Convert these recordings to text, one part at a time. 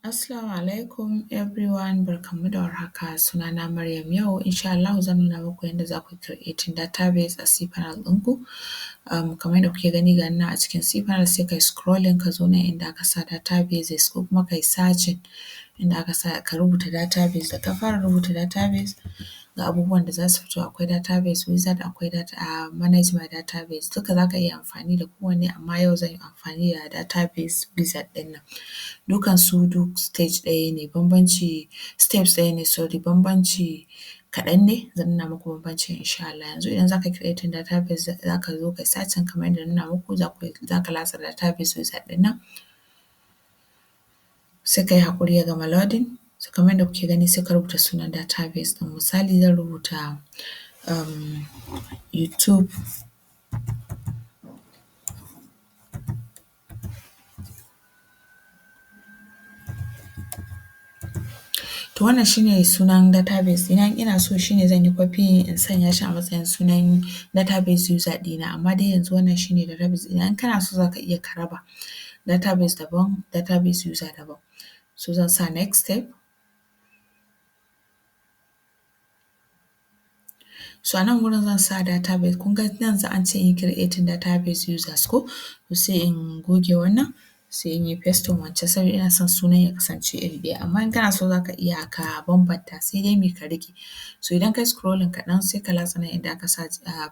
Assalamu alaikum everyone barkanmu da warhaka sunana Maryam yau insha Allahu zan nuna muku yadda za ku yi creating database a cpanel ɗinku. Kamar yadda kuke gani ga ni nan a cikin cpanel sai kai scrolling ka zo nan inda aka sa databases ko kuma kai searching inda aka sa ka rubuta database, da ka fara rubuta database ga abubuwan da za su fito akwai database wizard akwai manage my database duka za ka iya amfani da kowanne amma yau zan yi amfani da database wizard ɗin nan. Dukansu duk stage ɗaya ne bambanci steps ɗaya ne sorry bambanci kaɗan ne zan nuna muku bambancin insha Allah. Yanzu idan za ka yi creating database za ka zo kai searching kamar yadda na nuna muku za ka latsa database wizard ɗin nan, sai ka yi haƙuri ya gama loading. So kamar yadda kuke gani sai ka rubuta sunan database ɗin, misali zan rubuta youtube. To wannan shi ne sunan database ɗina, in ina so shi ne zan yi copying in sanya shi a matsayin sunan database user ɗina, amma dai yanzu wannan shi ne database ɗina, in kana so za ka iya ka raba database daban database user daban. So zan sa next step. So a nan wurin zan sa database, kun ga nan an ce in yi creating database users ko, to sai in goge wannan sai in yi pasting wancan saboda ina son sunan ya kasance iri ɗaya, amma in kana so za ka iya ka bambanta sai dai me ka riƙe. So idan ka yi scrolling kaɗan sai ka latsa nan inda aka sa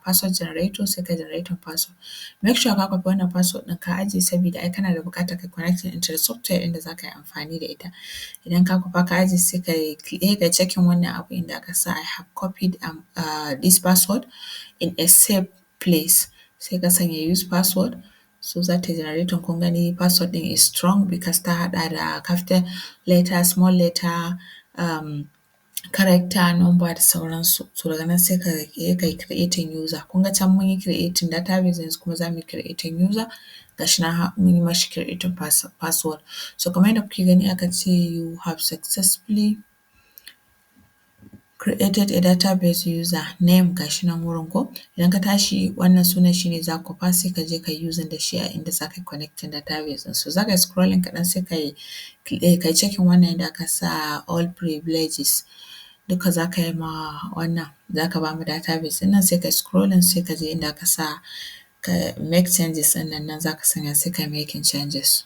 password generator sai kai generating password. Make sure ka kwafi wannan password ɗin ka ajiye saboda ai kana da buƙatar kai connecting ɗinta da software ɗin da za ka yi amfani da ita. Idan ka kwafa ka ajiye sai kai checking wannan abu inda aka sa I have copied this password in a safe place sai ka sanya use password so za ta yi generating kun gani password ɗin is strong because ta haɗa da capital letter, small letter, character, number da sauransu. So daga nan sai kai creating user, kun ga can mun yi creating database yanzu kuma za mu yi creating user ga shi nan har mun yi mashi creating password. So kamar yadda kuke gani aka ce you have successfully created a database user name ga shi nan wurin ko. Idan ka tashi wannan sunan shi ne za ka kwafa sai ka je ka yi using da shi a inda za ka yi connecting database ɗin. So za ka yi scrolling kaɗan sai kai checking wannan inda aka sa all privileges duka za ka yi ma wannan za ka ba ma database ɗin nan sai kai scrolling sai ka je inda aka sa make changes ɗin nan, nan za ka sanya sai kai making changes.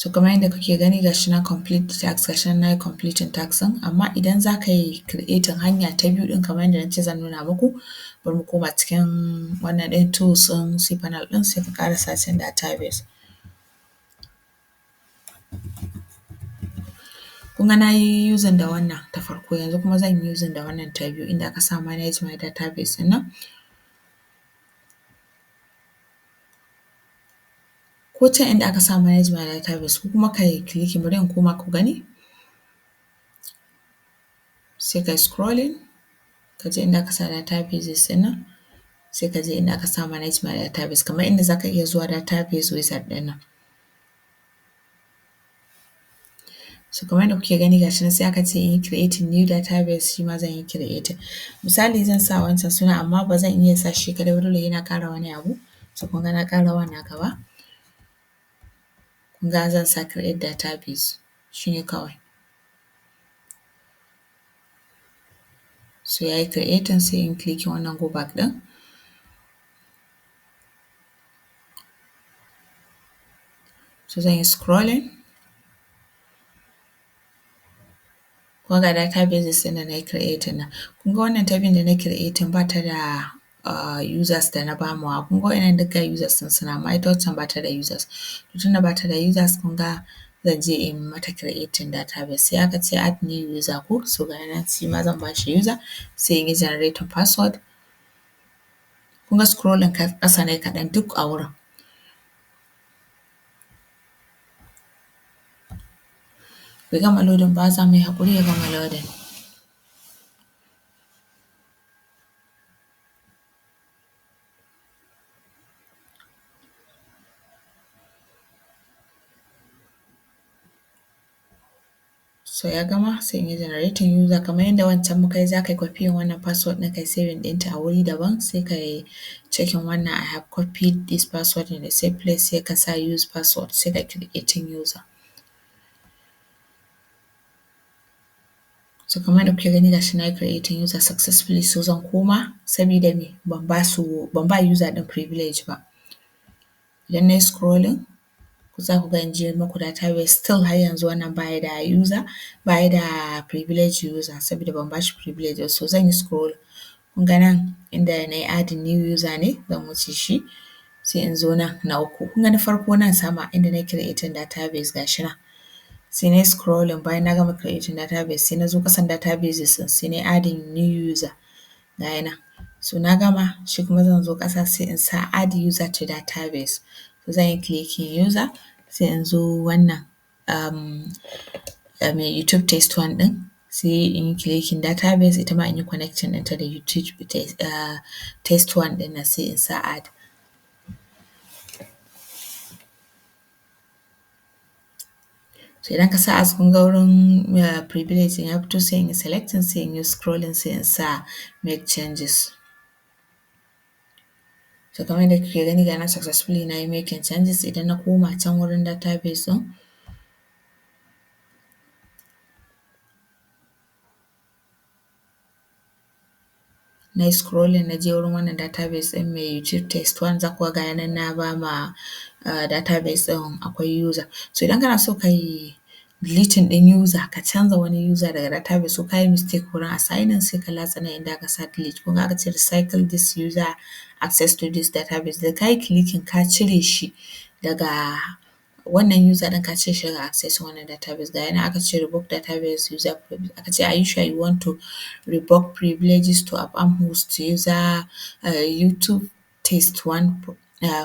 So kamar yadda kuke gani ga shi nan complete task ga shi nan na yi completing task ɗin, amma idan za ka yi creating hanya ta biyu ɗin kamar yadda na ce zan nuna muku, bari mu koma cikin wannan ɗin tools ɗin cpanel ɗin sai ka ƙara searching database. Kun ga na yi using da wannan ta farko yanzu kuma zan yi using da wannan ta biyu inda aka sa manage my database ɗin nan. Ko can inda aka sa manage my database ko kuma kai clicking bari in koma ku gani. Sai kai scrolling ka je inda aka sa databases ɗin nan, sai ka je inda aka sa manage my database kamar inda za ka iya zuwa database wizard ɗin nan. So kamar yadda kuke gani ga shi nan sai aka ce in yi creating new database shi ma zan yi creating. Misali zan sa wancan sunan amma ba zan iya sa shi kaɗai ba dole sai na ƙara wani abu. So kun ga na ƙara one a gaba. Kun ga zan sa create database shi ne kawai. So ya yi creating sai in yi clicking wannan go back ɗin. So zan yi scrolling. Kun ga databases ɗin da na yi creating nan. Kun ga wannan ta biyun da na yi creating ba ta da users da na ba mawa, kun ga waɗannan duka users ɗinsu ne amma ita waccan ba ta da users. To tunda ba ta da users kun ga zan je in mata creating database. Sai aka ce add new user ko, so ga ya nan shi ma zan ba shi user sai in yi generating password. Kun ga scrolling ƙasa na yi kaɗan duk a wurin. Bai gama loading ba za mu yi haƙuri ya gama loading. So ya gama sai in yi generating user kamar yadda wancan muka yi za ka yi copying wannan password ɗin ka yi saving ɗinta a wuri daban sai ka yi checking wannan I have copied this password in a safe place sai ka sa use password sai kai creating user. So kamar yadda kuke gani ga shi na yi creating user successfully so zan koma sabida me ban ba su ban ba user ɗin privilege ba. Idan na yi scrolling za ku ga in je muku database still har yanzu wannan ba ya da user ba ya da privilege user sabida ban ba shi privilege ba. So zan yi scrolling kun ga nan inda na yi adding new user ne zan wuce shi sai in zo nan na uku. Kun ga na farko nan sama inda na yi creating database ga shi nan. Sai na yi scrolling bayan na gama creating database sai na zo ƙasan databases ɗin sai na yi adding new user ga ya nan. So na gama shi kuma zan zo ƙasa sai in sa add user to database. Zan yi clicking user sai in zo wannan mai youtube test one ɗin sai in yi clicking database ita ma in yi connecting ɗinta da youtube test one ɗin nan sai in sa add. So idan ka sa add kun ga wurin privilege ɗin ya fito sai in yi selecting sai in yi scrolling sai in sa make changes. So kamar yadda kuke gani ga nan successfully na yi making changes idan na koma can wurin database ɗin. Na yi scrolling na je wurin wannan database ɗin mai youtube test one za ku ga ga ya nan na ba ma database ɗin akwai user. So idan kana so ka yi deleting ɗin user ka canza wani user daga database ko ka yi mistake wurin assigning sai ka latsa nan inda aka sa delete kun ga aka ce recycle this user access to this database da ka yi clicking ka cire shi daga wannan user ɗin ka cire shi daga accessing wannan database ga ya nan aka ce revoke database user aka ce are you sure you want to revoke privileges to host user youtube test one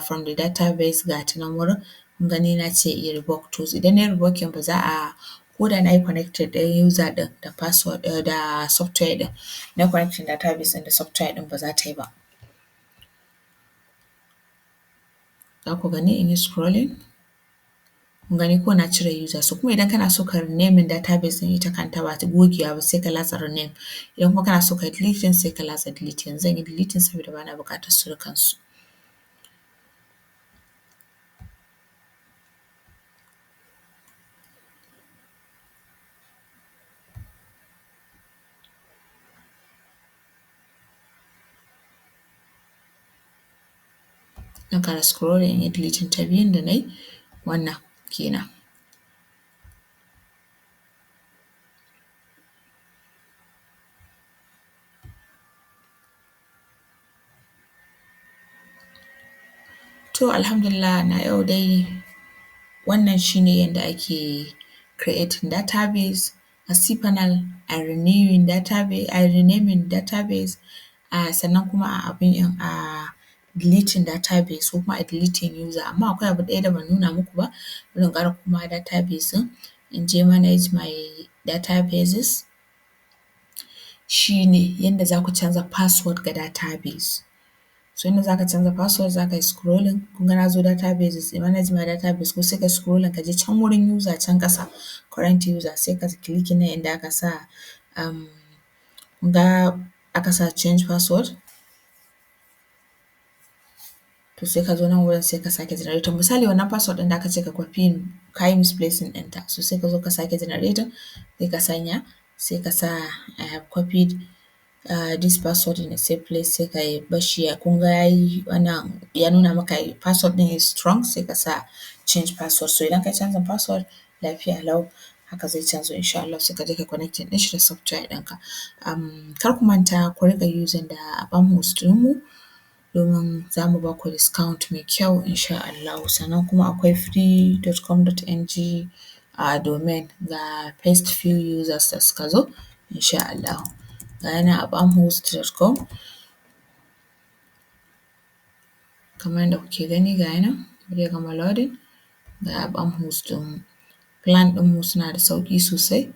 from the database ga ta nan wurin kun gani na ce revoke to idan na yi revoking ba za a ko da na yi connecting ɗin user ɗin da password da software ɗin na yi connecting database ɗin da software ɗin ba za ta yi ba. Za ku gani in yi scrolling kun gani ko na cire user. So kuma idan kana so ka renaming database ɗin ita kanta ba ta gogewa ba sai ka latsa rename. Idan kuma kana so ka yi deleting sai ka latsa delete. Yanzu zan yi deleting saboda ba na buƙatar su dukansu. Zan ƙara scrolling in yi deleting ta biyun da na yi wannan kenan. To alhamdulillah na yau dai wannan shi ne yadda ake creating database a cpanel, a renewing database, a renaming database, sannan kuma a deleting database ko kuma a deleting user. Amma akwai abu ɗaya da ban nuna muku ba, bari in ƙara komawa database ɗin, in je manage my databases, shi ne yanda za ku canza password ga database. So yanda za ka canza password za ka yi scrolling, kun ga na zo databases, manage my database ko sai ka yi scrolling ka je can wurin user can ƙasa current user sai ka yi clicking nan inda aka sa kun ga aka sa change password, to sai ka zo nan wurin sai ka sake generating. Misali wannan password ɗin da aka ce ka copying ka yi misplacing ɗinta, so sai ka zo ka sake generating sai ka sanya sai ka sa I have copied this password in a safe place sai ka bar shi kun ga ya yi wannan ya nuna maka password ɗin is strong sai ka sa change password. So idan ka canza password lafiya lau haka zai canzu insha Allah sai ka je ka yi connecting ɗin shi da software ɗinka. Kar ku manta ku riƙa using da Abamhost ɗinmu domin za mu ba ku discount mai kyau insha Allahu. Sannan kuma akwai free.com.ng a domain ga first few users da suka zo insha Allahu. Ga ya nan abamhost.com kamar yadda kuke gani ga ya nan zai gama loading ga Abamhost ɗinmu. Plan ɗinmu suna da sauƙi sosai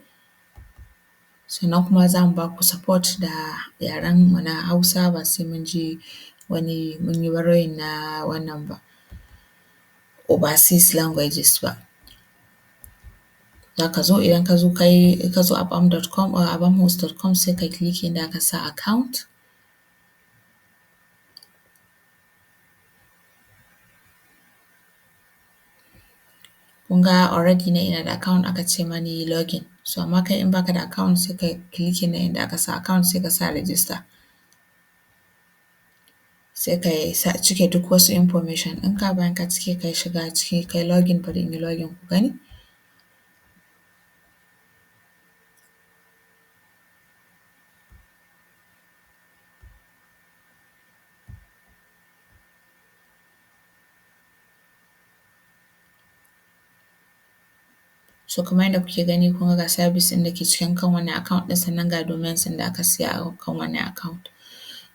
sannan kuma za mu ba ku support da yarenmu na Hausa ba sai mun je wani mun yi borrowing na wannan ba overseas languages ba. Za ka zo idan ka zo ka zo abam.com or abamhost.com sai kai clicking inda aka sa account. Kun ga already nan ina da account aka ce mani login, so amma kai in ba ka da account sai kai clicking nan inda aka sa account sai ka sa register. Sai ka cike duk wasu information ɗinka, bayan ka cike ka shiga ciki kai login, bari in yi login ku gani. So kamar yadda kuke gani kun ga ga service ɗin da ke cikin kan wannan account ɗin sannan ga domains ɗin da aka siya a kan wannan account.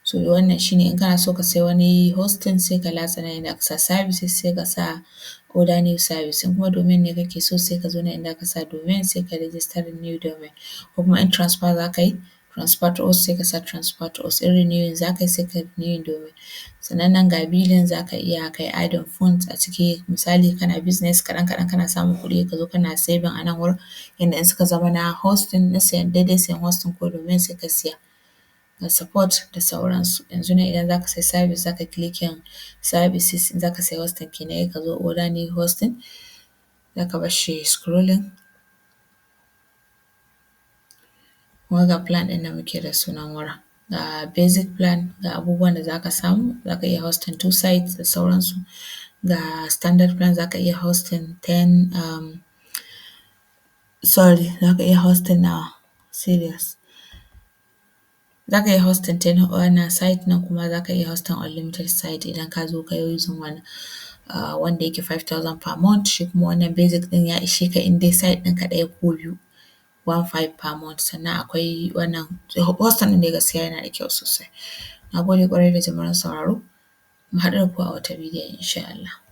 So wannan shi ne in kana so ka sai wani hosting sai ka latsa nan inda aka sa services sai ka sa order new service, in kuma domain ne kake so sai ka zo nan inda aka sa domain sai kai registering new domain ko kuma in transfer za ka yi transfer to us sai ka sa transfer to us, in renewing za ka yi sai kai renewing domain. Sannan nan ga billing za ka iya kai adding funds a ciki, misali kana business kaɗan kaɗan kana samun kuɗi ka zo kana saving a nan wurin yanda in suka zama na hosting na siyan daidai siyan hosting ko domain sai ka siya. Ga support da sauransu. Yanzu nan idan za ka sai service za ka yi clicking services in za ka sai hosting kenan sai ka zo order new hosting za ka bar shi ya yi scrolling. Kun ga ga plan ɗin da muke da su nan wurin, ga basic plan ga abubuwan da za ka samu, za ka iya hosting two sites da sauransu, ga standard plan za ka iya hosting ten sorry za ka iya hosting nawa serious. Za ka iya hosting ten wannan site nan kuma za ka iya hosting unlimited site idan ka zo ka yi using wannan wanda yake 5000 per month shi kuma wannan basic ɗin ya ishe ka in dai site ɗinka ɗaya ko biyu 1500 per month. Sannan akwai wannan hosting ɗin dai gaskiya yana da kyau sosai. Na gode ƙwarai da jimirin sauraro, mu haɗu da ku a wata bidiyon insha Allah.